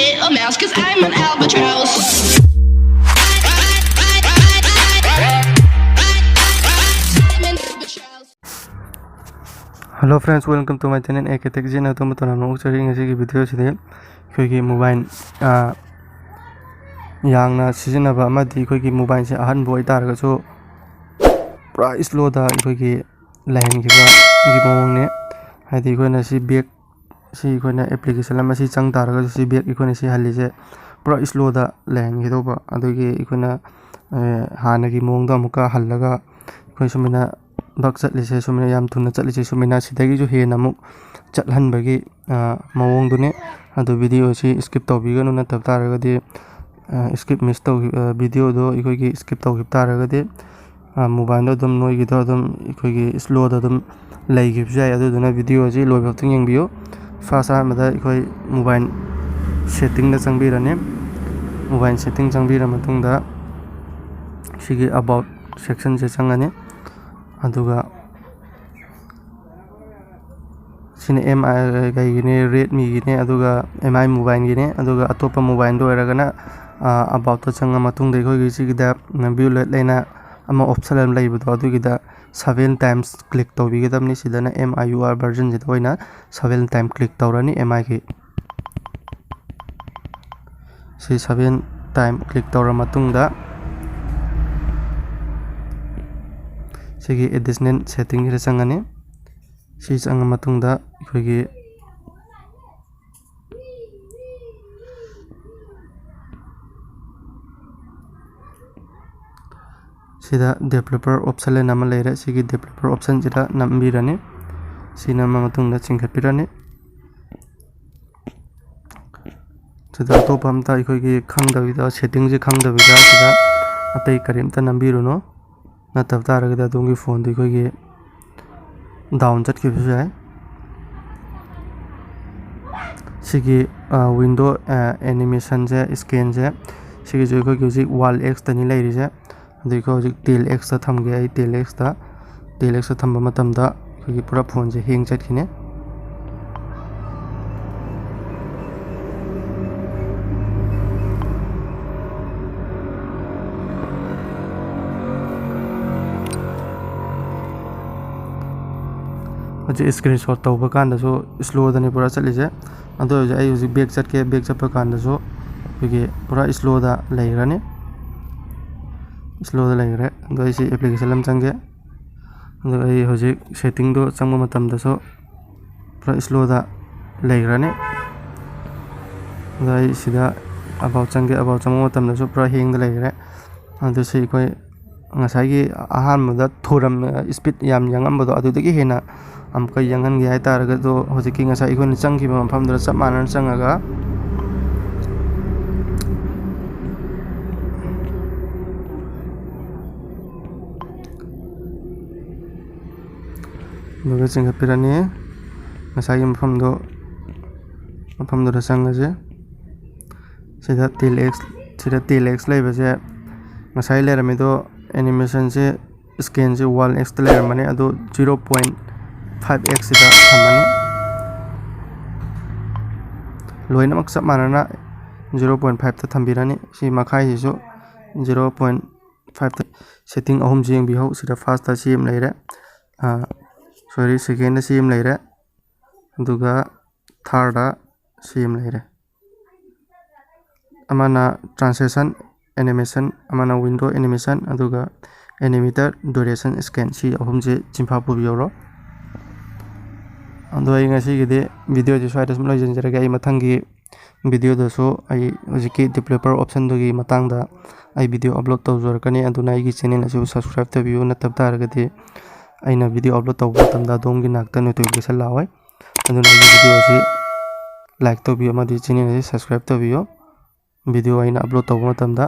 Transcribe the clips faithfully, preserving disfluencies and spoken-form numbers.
Little mouse, cause I'm an albatross. I'm an albatross. Hello friends, welcome to my channel A K Tech Zin. ꯑꯗꯣꯝꯕꯨ ꯇꯔꯥꯝꯅ ꯑꯣꯛꯆꯔꯤ꯫ ꯉꯁꯤꯒꯤ ꯚꯤꯗꯤꯑꯣꯁꯤꯗꯤ ꯑꯩꯈꯣꯏꯒꯤ mobile, ꯑ, ꯌꯥꯝꯅ ꯁꯤꯖꯤꯟꯅꯕ ꯑꯃꯗꯤ ꯑꯩꯈꯣꯏꯒꯤ ꯃꯣꯕꯥꯏꯜꯁꯦ ꯑꯍꯟꯕ ꯑꯣꯏꯇꯥꯔꯒꯁꯨ ꯄꯨꯔꯥ ꯏꯁꯂꯣꯗ ꯑꯩꯈꯣꯏꯒꯤ ꯂꯩꯍꯟꯈꯤꯕꯒꯤ ꯃꯑꯣꯡꯅꯦ꯫ ꯍꯥꯏꯗꯤ ꯑꯩꯈꯣꯏꯅ ꯁꯤ ꯕꯦꯛ, ꯁꯤ ꯑꯩꯈꯣꯏꯅ ꯑꯦꯄ꯭ꯂꯤꯀꯦꯁꯟ ꯑꯃ ꯁꯤ ꯆꯪ ꯇꯥꯔꯒꯁꯨ ꯁꯤ ꯕꯦꯛ ꯑꯩꯈꯣꯏꯅ ꯁꯤ ꯍꯜꯂꯤꯁꯦ ꯄꯨꯔꯥ ꯏꯁꯂꯣꯗ ꯂꯩꯍꯟꯈꯤꯗꯧꯕ꯫ ꯑꯗꯨꯒꯤ ꯑꯩꯈꯣꯏꯅ, ꯑ, ꯍꯥꯟꯅꯒꯤ ꯃꯑꯣꯡꯗ ꯑꯃꯨꯛꯀ ꯍꯜꯂꯒ ꯑꯩꯈꯣꯏ ꯁꯨꯃꯥꯏꯅ ꯕꯛ ꯆꯠꯂꯤꯁꯦ, ꯁꯨꯃꯥꯏꯅ ꯌꯥꯝ ꯊꯨꯅ ꯆꯠꯂꯤꯁꯦ, ꯁꯨꯃꯥꯏꯅ ꯁꯤꯗꯒꯤꯁꯨ ꯍꯦꯟꯅ ꯑꯃꯨꯛ ꯆꯠꯍꯟꯕꯒꯤ, ꯑ, ꯃꯑꯣꯡꯗꯨꯅꯤ꯫ ꯑꯗꯨ ꯚꯤꯗꯤꯑꯣꯁꯤ skip ꯇꯧꯕꯤꯒꯅꯨ, ꯅꯠꯇꯕ ꯇꯥꯔꯒꯗꯤ, ꯑ, skip miss ꯇꯧꯈꯤ-, ꯑ, ꯚꯤꯗꯤꯑꯣꯗꯣ ꯑꯩꯈꯣꯏꯒꯤ skip ꯇꯧꯈꯤꯕ ꯇꯥꯔꯒꯗꯤ, ꯑ, ꯃꯣꯕꯥꯏꯜꯗꯣ ꯑꯗꯨꯝ ꯅꯣꯏꯒꯤꯗꯣ ꯑꯗꯨꯝ ꯑꯩꯈꯣꯏꯒꯤ ꯏꯁꯂꯣꯗ ꯑꯗꯨꯝ ꯂꯩꯈꯤꯕꯁꯨ ꯌꯥꯏ꯫ ꯑꯗꯨꯗꯨꯅ ꯚꯤꯗꯤꯑꯣꯁꯤ ꯂꯣꯏꯐꯥꯎꯇꯪ ꯌꯦꯡꯕꯤꯌꯨ꯫ ꯐꯥꯔꯁ ꯑꯍꯥꯟꯕꯗ ꯑꯩꯈꯣꯏ ꯃꯣꯕꯥꯏꯜ ꯁꯦꯠꯇꯤꯡꯗ ꯆꯪꯕꯤꯔꯅꯤ꯫ ꯃꯣꯕꯥꯏꯜ ꯁꯦꯠꯇꯤꯡ ꯆꯪꯕꯤꯔ ꯃꯇꯨꯡꯗ ꯁꯤꯒꯤ about ꯁꯦꯛꯁꯟꯁꯦ ꯆꯪꯉꯅꯤ꯫ ꯑꯗꯨꯒ ꯁꯤꯅ ꯑꯦꯝ ꯑꯥꯏ ꯀꯩꯒꯤꯅꯦ, ꯔꯦꯗꯃꯤꯒꯤꯅꯦ, ꯑꯗꯨꯒ ꯑꯦꯝ ꯑꯥꯏ ꯃꯣꯕꯥꯏꯜꯒꯤꯅꯦ꯫ ꯑꯗꯨꯒ ꯑꯇꯣꯞꯄ ꯃꯣꯕꯥꯏꯜꯗ ꯑꯣꯏꯔꯒꯅ, ꯑ, aboutꯇ ꯆꯪꯉ ꯃꯇꯨꯡꯗ ꯑꯩꯈꯣꯏꯒꯤ ꯁꯤꯒꯤꯗ view late ꯍꯥꯏꯅ ꯑꯃ option ꯑꯃ ꯂꯩꯕꯗꯣ, ꯑꯗꯨꯒꯤꯗ seven times click ꯇꯧꯕꯤꯒꯗꯕꯅꯤ꯫ ꯁꯤꯗꯅ M I U R versionꯁꯤꯗ ꯑꯣꯏꯅ seven time click ꯇꯧꯔꯅꯤ, M I ꯒꯤ꯫ ꯁꯤ seven time click ꯇꯧꯔ ꯃꯇꯨꯡꯗ ꯁꯤꯒꯤ additional settingꯁꯤꯗ ꯆꯪꯉꯅꯤ꯫ ꯁꯤ ꯆꯪꯉ ꯃꯇꯨꯡꯗ ꯑꯩꯈꯣꯏꯒꯤ ꯁꯤꯗ developer option ꯍꯥꯏꯅ ꯑꯃ ꯂꯩꯔꯦ꯫ ꯁꯤꯒꯤ developer optionꯁꯤꯗ ꯅꯝꯕꯤꯔꯅꯤ꯫ ꯁꯤ ꯅꯝꯃ ꯃꯇꯨꯡꯗ ꯆꯤꯡꯈꯠꯄꯤꯔꯅꯤ꯫ ꯁꯤꯗ ꯑꯇꯣꯞꯄ ꯑꯝꯇ ꯑꯩꯈꯣꯏꯒꯤ ꯈꯪꯗꯕꯤꯗ, settingꯁꯦ ꯈꯪꯗꯕꯤꯗ ꯁꯤꯗ ꯑꯇꯩ ꯀꯔꯤꯝꯇ ꯅꯝꯕꯤꯔꯨꯅꯨ꯫ ꯅꯠꯇꯕ ꯇꯥꯔꯒꯗꯤ ꯑꯗꯣꯝꯒꯤ phoneꯗꯨ ꯑꯩꯈꯣꯏꯒꯤ down ꯆꯠꯈꯤꯕꯁꯨ ꯌꯥꯏ꯫ ꯁꯤꯒꯤ, ꯑ, window, ꯑ, animationꯁꯦ, scanꯁꯦ, ꯁꯤꯒꯤꯁꯨ ꯑꯩꯈꯣꯏꯒꯤ ꯍꯧꯖꯤꯛ Alt Xꯇꯅꯤ ꯂꯩꯔꯤꯁꯦ꯫ ꯑꯗꯩ ꯑꯩꯈꯣꯏ ꯍꯧꯖꯤꯛ Alt Xꯇ ꯊꯝꯒꯦ꯫ ꯑꯩ Alt Xꯇ, Alt Xꯇ ꯊꯝꯕ ꯃꯇꯝꯗ ꯑꯩꯈꯣꯏꯒꯤ ꯄꯨꯔꯥ phoneꯁꯦ hang ꯆꯠꯈꯤꯅꯤ꯫ ꯍꯧꯖꯤꯛ screenshot ꯇꯧꯕ ꯀꯥꯟꯗꯁꯨ slow ꯗꯅꯤ ꯄꯨꯔꯥ ꯆꯠꯂꯤꯁꯦ꯫ ꯑꯗꯨ ꯑꯣꯏꯔꯁꯨ ꯑꯩ ꯍꯧꯖꯤꯛ back ꯆꯠꯀꯦ, back ꯆꯠꯄ ꯀꯥꯟꯗꯁꯨ ꯑꯩꯈꯣꯏꯒꯤ ꯄꯨꯔꯥ slow ꯗ ꯂꯩꯈ꯭ꯔꯅꯤ, slow ꯗ ꯂꯩꯈ꯭ꯔꯦ꯫ ꯑꯗꯣ ꯑꯩ ꯁꯤ application ꯑꯃ ꯆꯪꯒꯦ꯫ ꯑꯗꯣ ꯑꯩ ꯍꯧꯖꯤꯛ setting ꯗꯣ ꯆꯪꯕ ꯃꯇꯝꯗꯁꯨ ꯄꯨꯔꯥ slow ꯗ ꯂꯩꯈ꯭ꯔꯅꯤ꯫ ꯑꯗꯣ ꯑꯩ ꯁꯤꯗ about ꯆꯪꯒꯦ, about ꯆꯪꯕ ꯃꯇꯝꯗꯁꯨ ꯄꯨꯔꯥ hang ꯗ ꯂꯩꯈ꯭ꯔꯦ꯫ ꯑꯗꯨ ꯁꯤ ꯑꯩꯈꯣꯏ ꯉꯁꯥꯏꯒꯤ ꯑꯍꯥꯟꯕꯗ ꯊꯨꯔꯝ-, speed ꯌꯥꯝ ꯌꯥꯡꯉꯝꯕꯗꯣ ꯑꯗꯨꯗꯒꯤ ꯍꯦꯟꯅ ꯑꯃꯨꯛꯀ ꯌꯥꯡꯍꯟꯒꯦ ꯍꯥꯏꯇꯥꯔꯒꯁꯨ ꯍꯧꯖꯤꯛꯀꯤ ꯉꯁꯥꯏ ꯑꯩꯈꯣꯏꯅ ꯆꯪꯈꯤꯕ ꯃꯐꯝꯗꯨꯗ ꯆꯞ ꯃꯥꯟꯅꯅ ꯆꯪꯉꯒ ꯑꯗꯨꯒ ꯆꯤꯡꯈꯠꯄꯤꯔꯅꯤ꯫ ꯉꯁꯥꯏꯒꯤ ꯃꯐꯝꯗꯣ, ꯃꯐꯝꯗꯨꯗ ꯆꯪꯉꯁꯦ꯫ ꯁꯤꯗ tail X, ꯁꯤꯗ tail X ꯂꯩꯕꯁꯦ ꯉꯁꯥꯏ ꯂꯩꯔꯝꯃꯤꯗꯣ animation ꯁꯦ, scale ꯁꯦ one X ꯇ ꯂꯩꯔꯝꯕꯅꯦ, ꯑꯗꯣ zero point five X ꯁꯤꯗ ꯊꯝꯃꯅꯤ꯫ ꯂꯣꯏꯅꯃꯛ ꯆꯞ ꯃꯥꯟꯅꯅ zero point five ꯇ ꯊꯝꯕꯤꯔꯅꯤ꯫ ꯁꯤ ꯃꯈꯥꯏꯁꯤꯁꯨ zero point five ꯇ꯫ Setting ꯑꯍꯨꯝꯁꯤ ꯌꯦꯡꯕꯤꯍꯧ꯫ ꯁꯤꯗ first ꯁꯤ ꯑꯃ ꯂꯩꯔꯦ, ꯑꯥ, sorry, second ꯁꯤ ꯑꯃ ꯂꯩꯔꯦ, ꯑꯗꯨꯒ third ꯁꯤ ꯑꯃ ꯂꯩꯔꯦ꯫ ꯑꯃꯅ transition animation, ꯑꯃꯅ window animation, ꯑꯗꯨꯒ animator duration scale, ꯁꯤ ꯑꯍꯨꯝꯁꯦ ꯆꯤꯟꯐꯥ ꯄꯨꯕꯤꯍꯧꯔꯣ꯫ ꯑꯗꯣ ꯑꯩ ꯉꯁꯤꯒꯤꯗꯤ video ꯁꯤ ꯁ꯭ꯋꯥꯏꯗ ꯁꯨꯝ ꯂꯣꯏꯁꯤꯟꯖꯔꯒꯦ꯫ ꯑꯩ ꯃꯊꯪꯒꯤ video ꯗꯁꯨ ꯑꯩ ꯍꯧꯖꯤꯛꯀꯤ developer option ꯗꯨꯒꯤ ꯃꯇꯥꯡꯗ ꯑꯩ video upload ꯇꯧꯖꯔꯛꯀꯅꯤ꯫ ꯑꯗꯨꯅ ꯑꯩꯒꯤ channel ꯑꯁꯤꯕꯨ subscribe ꯇꯧꯕꯤꯌꯨ꯫ ꯅꯠꯇꯕ ꯇꯥꯔꯒꯗꯤ ꯑꯩꯅ video upload ꯇꯧꯕ ꯃꯇꯝꯗ ꯑꯗꯣꯝꯒꯤ ꯅꯥꯛꯇ notification ꯂꯥꯛꯑꯣꯏ꯫ ꯑꯗꯨꯅ ꯑꯩꯒꯤ video ꯑꯁꯤ like ꯇꯧꯕꯤꯌꯨ ꯑꯃꯗꯤ channel ꯑꯁꯤ subscribe ꯇꯧꯕꯤꯌꯨ꯫ Video ꯑꯩꯅ upload ꯇꯧꯕ ꯃꯇꯝꯗ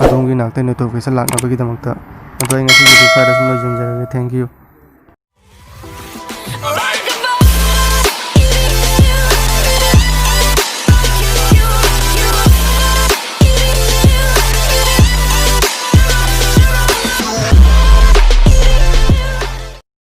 ꯑꯗꯣꯝꯒꯤ ꯅꯥꯛꯇ notification ꯂꯥꯛꯅꯕꯒꯤꯗꯃꯛꯇ꯫ ꯑꯗꯣ ꯑꯩ ꯉꯁꯤꯒꯤꯗꯤ ꯁ꯭ꯋꯥꯏꯗ ꯁꯨꯝ ꯂꯣꯏꯁꯤꯟꯖꯔꯒꯦ꯫ Thank you꯫